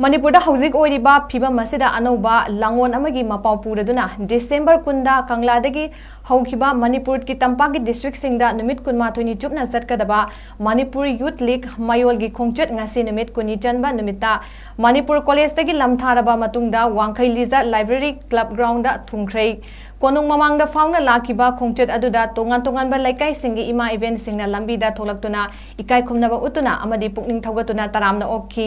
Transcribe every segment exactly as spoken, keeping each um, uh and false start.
ꯃꯅꯤꯄꯨꯔꯗ ꯍꯧꯖꯤꯛ ꯑꯣꯏꯔꯤꯕ ꯐꯤꯕꯝ ꯑꯁꯤꯗ ꯑꯅꯧꯕ ꯂꯥꯡꯑꯣꯟ ꯑꯃꯒꯤ ꯃꯄꯥꯎ ꯄꯨꯔꯗꯨꯅ ꯗꯤꯁꯦꯝꯕꯔ ꯀꯨꯟꯗ ꯀꯪꯂꯥꯗꯒꯤ ꯍꯧꯈꯤꯕ ꯃꯅꯤꯄꯨꯔꯒꯤ ꯇꯝꯄꯥꯛꯀꯤ ꯗꯤꯁꯇ꯭ꯔꯤꯛꯁꯤꯡꯗ ꯅꯨꯃꯤꯠ ꯀꯨꯟꯃꯥꯊꯣꯏꯅꯤ ꯆꯨꯞꯅ ꯆꯠꯀꯗꯕ ꯃꯅꯤꯄꯨꯔ ꯌꯨꯠ ꯂꯤꯒ ꯃꯌꯣꯜꯒꯤ ꯈꯣꯡꯆꯠ ꯉꯁꯤ ꯅꯨꯃꯤꯠ ꯀꯨꯟꯅꯤ ꯆꯟꯕ ꯅꯨꯃꯤꯠꯇ ꯃꯅꯤꯄꯨꯔ ꯀꯣꯂꯦꯖꯇꯒꯤ ꯂꯝꯊꯥꯔꯕ ꯃꯇꯨꯡꯗ ꯋꯥꯡꯈꯩ ꯂꯤꯖꯥ ꯂꯥꯏꯕ꯭ꯔꯦꯔꯤ ꯀ꯭ꯂꯕ ꯒ꯭ꯔꯥꯎꯟꯗ ꯊꯨꯡꯈ꯭ꯔꯦ꯫ ꯀꯣꯅꯨꯡ ꯃꯃꯥꯡꯗ ꯐꯥꯎꯅ ꯂꯥꯛꯈꯤꯕ ꯈꯣꯡꯆꯠ ꯑꯗꯨꯗ ꯇꯣꯉꯥꯟ ꯇꯣꯉꯥꯟꯕ ꯂꯩꯀꯥꯏꯁꯤꯡꯒꯤ ꯏꯃꯥ ꯏꯕꯦꯟꯁꯤꯡꯅ ꯂꯝꯕꯤꯗ ꯊꯣꯛꯂꯛꯇꯨꯅ ꯏꯀꯥꯏ ꯈꯨꯝꯅꯕ ꯎꯠꯇꯨꯅ ꯑꯃꯗꯤ ꯄꯨꯛꯅꯤꯡ ꯊꯧꯒꯠꯇꯨꯅ ꯇꯔꯥꯝꯅ ꯑꯣꯛꯈꯤ꯫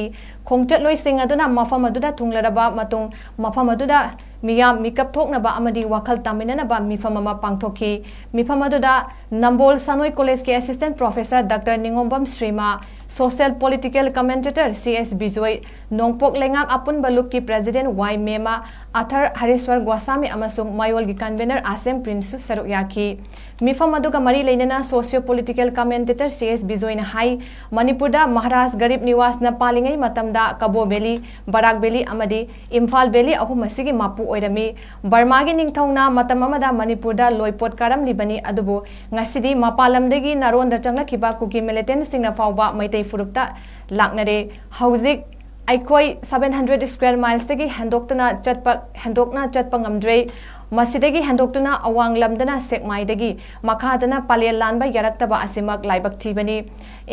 ꯈꯣꯡꯆꯠꯂꯣꯏꯁꯤꯡ ꯑꯗꯨꯅ ꯃꯐꯝ ꯑꯗꯨꯗ ꯊꯨꯡꯂꯔꯕ ꯃꯇꯨꯡ ꯃꯐꯝ ꯑꯗꯨꯗ ꯃꯤꯌꯥꯝ ꯃꯤꯀꯞ ꯊꯣꯛꯅꯕ ꯑꯃꯗꯤ ꯋꯥꯈꯜ ꯇꯥꯃꯤꯟꯅꯅꯕ ꯃꯤꯐꯝ ꯑꯃ ꯄꯥꯡꯊꯣꯛꯈꯤ꯫ ꯃꯤꯐꯝ ꯑꯗꯨꯗ ꯅꯝꯕꯣꯜ ꯁꯥꯅꯣꯏ ꯀꯣꯂꯦꯖꯀꯤ assistant professor doctor Ningombam Srima, social political commentator C S Bijoy, ꯅꯣꯡꯄꯣꯛ ꯂꯩꯉꯥꯛ ꯑꯄꯨꯟꯕ ꯂꯨꯞꯀꯤ ꯄ꯭ꯔꯦꯁꯤꯗꯦꯟ ꯋꯥꯏ ꯃꯦꯃꯥ, ꯑꯊꯔ ꯍꯔꯦꯁ꯭ꯋꯔ ꯒꯣꯁꯥꯃꯤ ꯑꯃꯁꯨꯡ ꯃꯌꯣꯜꯒꯤ ꯀꯟꯚꯦꯅꯔ ꯑꯥꯁꯦꯝ ꯄ꯭ꯔꯤꯟꯁꯁꯨ ꯁꯔꯨꯛ ꯌꯥꯈꯤ꯫ ꯃꯤꯐꯝ ꯑꯗꯨꯒ ꯃꯔꯤ ꯂꯩꯅꯅ ꯁꯣꯁꯤꯌꯣ ꯄꯣꯂꯤꯇꯤꯀꯦꯜ ꯀꯃꯦꯟꯇꯦꯇꯔ ꯁꯤ ꯑꯦꯁ ꯕꯤꯖꯣꯏꯅ ꯍꯥꯏ, ꯃꯅꯤꯄꯨꯔꯗ ꯃꯍꯥꯔꯥꯖ ꯒꯔꯤꯕ ꯅꯤꯋꯥꯖꯅ ꯄꯥꯜꯂꯤꯉꯩ ꯃꯇꯝꯗ ꯀꯕꯣ ꯚꯦꯂꯤ, ꯕꯔꯥꯛ ꯚꯦꯂꯤ ꯑꯃꯗꯤ ꯏꯝꯐꯥꯜ ꯚꯦꯂꯤ ꯑꯍꯨꯝ ꯑꯁꯤꯒꯤ ꯃꯄꯨ ꯑꯣꯏꯔꯝꯃꯤ꯫ ꯕꯔꯃꯥꯒꯤ ꯅꯤꯡꯊꯧꯅ ꯃꯇꯝ ꯑꯃꯗ ꯃꯅꯤꯄꯨꯔꯗ ꯂꯣꯏꯄꯣꯠ ꯀꯥꯔꯝꯂꯤꯕꯅꯤ, ꯑꯗꯨꯕꯨ ꯉꯁꯤꯗꯤ ꯃꯄꯥꯟ ꯂꯝꯗꯒꯤ ꯅꯥꯔꯣꯟꯗ ꯆꯪꯂꯛꯈꯤꯕ ꯀꯨꯀꯤ ꯃꯤꯂꯤꯇꯦꯟꯠꯁꯤꯡꯅ ꯐꯥꯎꯕ ꯃꯩꯇꯩ ꯐꯨꯔꯨꯞꯇ ꯂꯥꯛꯅꯔꯦ꯫ ꯍꯧꯖꯤꯛ ꯑꯩꯈꯣꯏ seven hundred square milesꯇꯒꯤ ꯍꯦꯟꯗꯣꯛꯇꯅ ꯆꯠꯄ, ꯍꯦꯟꯗꯣꯛꯅ ꯆꯠꯄ ꯉꯝꯗ꯭ꯔꯦ꯫ ꯃꯁꯤꯗꯒꯤ ꯍꯦꯟꯗꯣꯛꯇꯨꯅ ꯑꯋꯥꯡ ꯂꯝꯗꯅ ꯁꯦꯛꯃꯥꯏꯗꯒꯤ ꯃꯈꯥꯗꯅ ꯄꯂꯦꯜ ꯂꯥꯟꯕ ꯌꯥꯔꯛꯇꯕ ꯑꯁꯤꯃꯛ ꯂꯥꯏꯕꯛ ꯊꯤꯕꯅꯤ꯫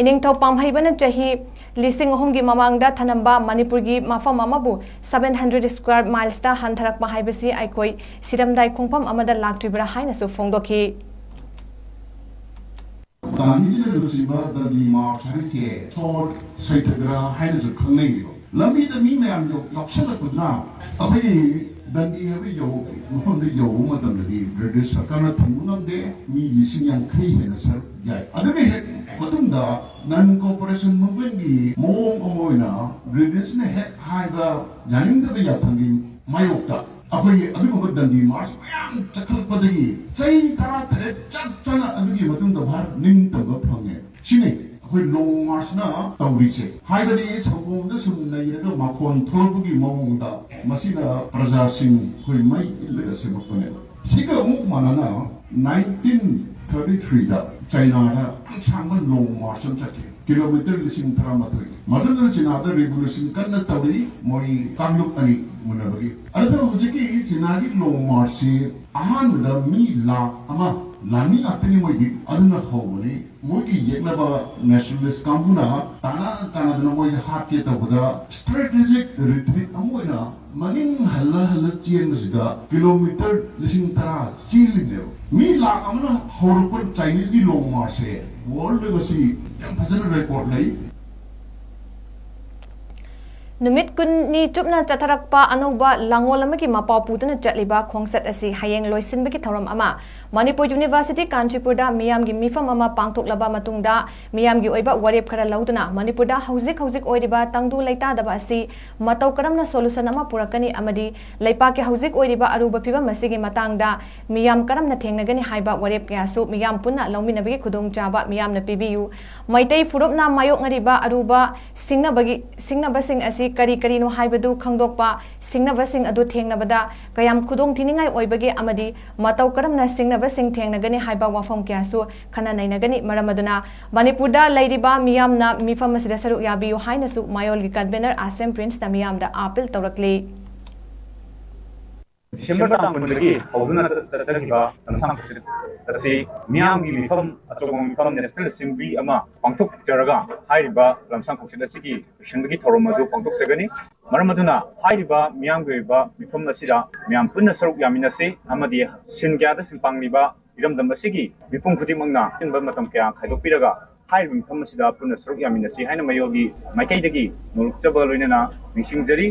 ꯏꯅꯤꯡꯊꯧ ꯄꯥꯝꯍꯩꯕꯅ ꯆꯍꯤ ꯂꯤꯁꯤꯡ ꯑꯍꯨꯝꯒꯤ ꯃꯃꯥꯡꯗ ꯊꯅꯝꯕ ꯃꯅꯤꯄꯨꯔꯒꯤ ꯃꯐꯝ ꯑꯃꯕꯨ seven hundred square milesꯇ ꯍꯟꯊꯔꯛꯄ ꯍꯥꯏꯕꯁꯤ ꯑꯩꯈꯣꯏ ꯁꯤꯔꯝꯗꯥꯏ ꯈꯣꯡꯐꯝ ꯑꯃꯗ ꯂꯥꯛꯇ꯭ꯔꯤꯕ꯭ꯔꯥ ꯍꯥꯏꯅꯁꯨ ꯐꯣꯡꯗꯣꯛꯈꯤ꯫ ꯒꯥꯟꯙꯤꯖꯤꯅ ꯂꯨꯆꯤꯡꯕ ꯗꯟꯗꯤ ꯃꯥꯔꯆ ꯍꯥꯏꯔꯤꯁꯦ ꯁꯣꯔ ꯁꯩꯊꯒ꯭ꯔꯥ ꯍꯥꯏꯅꯁꯨ ꯈꯪꯅꯩꯕ꯫ ꯂꯝꯕꯤꯗ ꯃꯤ ꯃꯌꯥꯝ ꯌꯧ-, ꯌꯥꯎꯁꯜꯂꯛꯄꯗꯨꯅ ꯑꯩꯈꯣꯏꯒꯤ ꯗꯟꯗꯤ ꯍꯥꯏꯕ ꯌꯧ-, ꯃꯐꯝꯗ ꯌꯧꯕ ꯃꯇꯝꯗꯗꯤ ꯕ꯭ꯔꯤꯇꯤꯁ ꯁꯔꯀꯥꯔꯅ ꯊꯤꯡꯕ ꯉꯝꯗꯦ, ꯃꯤ ꯂꯤꯁꯤꯡ ꯌꯥꯡꯈꯩ ꯍꯦꯟꯅ ꯁꯔꯨꯛ ꯌꯥꯏ꯫ ꯑꯗꯨꯒ ꯍꯦꯛ ꯃꯇꯨꯡꯗ ꯅꯟ ꯀꯣꯑꯣꯄꯔꯦꯁꯟ ꯃꯨꯚꯃꯦꯟꯠꯀꯤ ꯃꯑꯣꯡ ꯑꯃ ꯑꯣꯏꯅ ꯕ꯭ꯔꯤꯇꯤꯁꯅ ꯍꯦꯛ ꯍꯥꯏꯕ ꯌꯥꯅꯤꯡꯗꯕ ꯌꯥꯊꯪꯒꯤ ꯃꯥꯌꯣꯛꯇ ꯑꯩꯈꯣꯏꯒꯤ ꯑꯗꯨꯒꯨꯝꯕ ꯗꯟꯗꯤ ꯃꯥꯔꯆ ꯃꯌꯥꯝ ꯆꯠꯈꯠꯂꯛꯄꯗꯒꯤ ꯆꯍꯤ ꯇꯔꯥꯇꯔꯦꯠ ꯆꯞ ꯆꯥꯅ ꯑꯗꯨꯒꯤ ꯃꯇꯨꯡꯗ ꯚꯥꯔꯠ ꯅꯤꯡꯇꯝꯕ ꯐꯪꯉꯦ꯫ ꯁꯤꯅꯤ ꯑꯩꯈꯣꯏ ꯂꯣꯡ ꯃꯥꯔꯆꯅ ꯇꯧꯔꯤꯁꯦ꯫ ꯍꯥꯏꯕꯗꯤ ꯁꯪꯒꯣꯝꯗ ꯁꯨꯝ ꯅꯩꯔꯒ ꯃꯈꯣꯟ ꯊꯣꯛꯂꯛꯄꯒꯤ ꯃꯑꯣꯡꯗ ꯃꯁꯤꯅ ꯄ꯭ꯔꯖꯥꯁꯤꯡ ꯑꯩꯈꯣꯏ ꯃꯩ ꯏꯜꯂꯒ ꯁꯦꯝꯃꯛꯄꯅꯦꯕ꯫ ꯁꯤꯒ ꯑꯃꯨꯛ ꯃꯥꯟꯅꯅ nineteen thirty threeꯗ ꯆꯩꯅꯥꯗ ꯌꯥꯝ ꯁꯥꯡꯕ ꯂꯣꯡ ꯃꯥꯔꯆ ꯑꯃ ꯆꯠꯈꯤ, ꯀꯤꯂꯣꯃꯤꯇꯔ ꯂꯤꯁꯤꯡ ꯇꯔꯥꯃꯥꯊꯣꯏ꯫ ꯃꯗꯨꯗ ꯆꯤꯅꯥꯗ ꯔꯤꯚꯣꯂꯨꯁꯟ ꯀꯟꯅ ꯇꯧꯔꯤ, ꯃꯣꯏ ꯀꯥꯡꯂꯨꯞ ꯑꯅꯤ ꯃꯨꯟꯅꯕꯒꯤ꯫ ꯑꯗꯨꯅ ꯍꯧꯖꯤꯛꯀꯤ ꯆꯤꯅꯥꯒꯤ ꯂꯣꯡ ꯃꯥꯔꯆꯁꯤ ꯑꯍꯥꯟꯕꯗ ꯃꯤ ꯂꯥꯈ ꯑꯃ, ꯂꯥꯟꯃꯤ ꯉꯥꯛꯇꯅꯤ ꯃꯣꯏꯗꯤ꯫ ꯑꯗꯨꯅ ꯍꯧꯕꯅꯤ꯫ ꯃꯣꯏꯒꯤ ꯌꯦꯛꯅꯕ ꯅꯦꯁꯅꯦꯂꯤꯁ ꯀꯥꯡꯕꯨꯅ ꯇꯥꯟꯅ ꯇꯥꯟꯅꯗꯅ ꯃꯣꯏꯁꯦ ꯍꯥꯠꯀꯦ ꯇꯧꯕꯗ ꯁ꯭ꯇ꯭ꯔꯦꯇꯦꯖꯤꯛ ꯔꯤꯇ꯭ꯔꯤꯠ ꯑꯃ ꯑꯣꯏꯅ ꯃꯅꯤꯡ ꯍꯜꯂ ꯍꯜꯂ ꯆꯦꯟꯕꯁꯤꯗ ꯀꯤꯂꯣꯃꯤꯇꯔ ꯂꯤꯁꯤꯡ ꯇꯔꯥ ꯆꯦꯜꯂꯤꯅꯦꯕ꯫ ꯃꯤ ꯂꯥꯈ ꯑꯃꯅ ꯍꯧꯔꯛꯄ ꯆꯥꯏꯅꯤꯁꯀꯤ ꯂꯣꯡ ꯃꯥꯔꯆꯁꯦ ꯋꯥꯔꯜꯗ ꯉꯁꯤ ꯌꯥꯝ ꯐꯖꯅ ꯔꯦꯀꯣꯔꯗ ꯂꯩ꯫ ꯅꯨꯃꯤꯠ ꯀꯨꯟꯅꯤ ꯆꯨꯞꯅ ꯆꯠꯊꯔꯛꯄ ꯑꯅꯧꯕ ꯂꯥꯡꯑꯣꯜ ꯑꯃꯒꯤ ꯃꯄꯥꯎ ꯄꯨꯗꯨꯅ ꯆꯠꯂꯤꯕ ꯈꯣꯡꯆꯠ ꯑꯁꯤ ꯍꯌꯦꯡ ꯂꯣꯏꯁꯤꯟꯕꯒꯤ ꯊꯧꯔꯝ ꯑꯃ ꯃꯅꯤꯄꯨꯔ ꯌꯨꯅꯤꯚꯔꯁꯤꯇꯤ ꯀꯥꯟꯆꯤꯄꯨꯔꯗ ꯃꯤꯌꯥꯝꯒꯤ ꯃꯤꯐꯝ ꯑꯃ ꯄꯥꯡꯊꯣꯛꯂꯕ ꯃꯇꯨꯡꯗ ꯃꯤꯌꯥꯝꯒꯤ ꯑꯣꯏꯕ ꯋꯥꯔꯦꯞ ꯈꯔ ꯂꯧꯗꯨꯅ ꯃꯅꯤꯄꯨꯔꯗ ꯍꯧꯖꯤꯛ ꯍꯧꯖꯤꯛ ꯑꯣꯏꯔꯤꯕ ꯇꯪꯗꯨ ꯂꯩꯇꯥꯗꯕ ꯑꯁꯤ ꯃꯇꯧ ꯀꯔꯝꯅ ꯁꯣꯂꯨꯁꯟ ꯑꯃ ꯄꯨꯔꯛꯀꯅꯤ ꯑꯃꯗꯤ ꯂꯩꯄꯥꯛꯀꯤ ꯍꯧꯖꯤꯛ ꯑꯣꯏꯔꯤꯕ ꯑꯔꯨꯕ ꯐꯤꯕꯝ ꯑꯁꯤꯒꯤ ꯃꯇꯥꯡꯗ ꯃꯤꯌꯥꯝ ꯀꯔꯝꯅ ꯊꯦꯡꯅꯒꯅꯤ ꯍꯥꯏꯕ ꯋꯥꯔꯦꯞ ꯀꯌꯥꯁꯨ ꯃꯤꯌꯥꯝ ꯄꯨꯟꯅ ꯂꯧꯃꯤꯟꯅꯕꯒꯤ ꯈꯨꯗꯣꯡꯆꯥꯕ ꯃꯤꯌꯥꯝꯅ ꯄꯤꯕꯤꯌꯨ꯫ ꯃꯩꯇꯩ ꯐꯨꯔꯨꯞꯅ ꯃꯥꯌꯣꯛꯅꯔꯤꯕ ꯑꯔꯨꯕ ꯁꯤꯡꯅꯕꯒꯤ, ꯁꯤꯡꯅꯕꯁꯤꯡ ꯑꯁꯤ ꯀꯔꯤ ꯀꯔꯤꯅꯣ ꯍꯥꯏꯕꯗꯨ ꯈꯪꯗꯣꯛꯄ, ꯁꯤꯡꯅꯕꯁꯤꯡ ꯑꯗꯨ ꯊꯦꯡꯅꯕꯗ ꯀꯌꯥꯝ ꯈꯨꯗꯣꯡ ꯊꯤꯅꯤꯡꯉꯥꯏ ꯑꯣꯏꯕꯒꯦ ꯑꯃꯗꯤ ꯃꯇꯧ ꯀꯔꯝꯅ ꯁꯤꯡꯅꯕꯁꯤꯡ ꯊꯦꯡꯅꯒꯅꯤ ꯍꯥꯏꯕ ꯋꯥꯐꯝ ꯀꯌꯥꯁꯨ ꯈꯟꯅ ꯅꯩꯅꯒꯅꯤ꯫ ꯃꯔꯝ ꯑꯗꯨꯅ ꯃꯅꯤꯄꯨꯔꯗ ꯂꯩꯔꯤꯕ ꯃꯤꯌꯥꯝꯅ ꯃꯤꯐꯝ ꯑꯁꯤꯗ ꯁꯔꯨꯛ ꯌꯥꯕꯤꯌꯨ ꯍꯥꯏꯅꯁꯨ ꯃꯥꯌꯣꯜꯒꯤ ꯀꯟꯚꯦꯅꯔ ꯑꯥꯁꯦꯝ ꯄ꯭ꯔꯤꯟꯁꯅ ꯃꯤꯌꯥꯝꯗ ꯑꯥꯄꯤꯜ ꯇꯧꯔꯛꯂꯤ꯫ ꯗꯤꯁꯦꯝꯕꯔ ꯇꯥꯡ ꯀꯨꯟꯗꯒꯤ ꯍꯧꯗꯨꯅ ꯆꯠ-, ꯆꯠꯆꯈꯤꯕ ꯂꯝꯁꯥꯡ ꯈꯣꯡꯆꯠ ꯑꯁꯤ ꯃꯤꯌꯥꯝꯒꯤ ꯃꯤꯐꯝ, ꯑꯆꯧꯕ ꯃꯤꯐꯝ, ꯅꯦꯁꯅꯦꯜ ꯑꯦꯁꯦꯝꯕ꯭ꯂꯤ ꯑꯃ ꯄꯥꯡꯊꯣꯛꯆꯔꯒ ꯍꯥꯏꯔꯤꯕ ꯂꯝꯁꯥꯡ ꯈꯣꯡꯆꯠ ꯑꯁꯤꯒꯤ ꯂꯣꯏꯁꯤꯟꯕꯒꯤ ꯊꯧꯔꯝ ꯑꯗꯨ ꯄꯥꯡꯊꯣꯛꯆꯒꯅꯤ꯫ ꯃꯔꯝ ꯑꯗꯨꯅ ꯍꯥꯏꯔꯤꯕ ꯃꯤꯌꯥꯝꯒꯤ ꯑꯣꯏꯕ ꯃꯤꯐꯝ ꯑꯁꯤꯗ ꯃꯤꯌꯥꯝ ꯄꯨꯟꯅ ꯁꯔꯨꯛ ꯌꯥꯃꯤꯟꯅꯁꯤ ꯑꯃꯗꯤ ꯁꯤꯟ ꯀꯌꯥꯗ ꯁꯤꯟ ꯄꯥꯡꯂꯤꯕ ꯏꯔꯝꯗꯝ ꯑꯁꯤꯒꯤ ꯃꯤꯄꯨꯝ ꯈꯨꯗꯤꯡꯃꯛꯅ ꯑꯆꯤꯟꯕ ꯃꯇꯝ ꯀꯌꯥ ꯈꯥꯏꯗꯣꯛꯄꯤꯔꯒ ꯍꯥꯏꯔꯤꯕ ꯃꯤꯐꯝ ꯑꯁꯤꯗ ꯄꯨꯟꯅ ꯁꯔꯨꯛ ꯌꯥꯃꯤꯟꯅꯁꯤ ꯍꯥꯏꯅ ꯃꯌꯣꯜꯒꯤ ꯃꯥꯏꯀꯩꯗꯒꯤ ꯅꯣꯂꯨꯛꯆꯕ ꯂꯣꯏꯅꯅ ꯅꯤꯡꯁꯤꯡꯖꯔꯤ꯫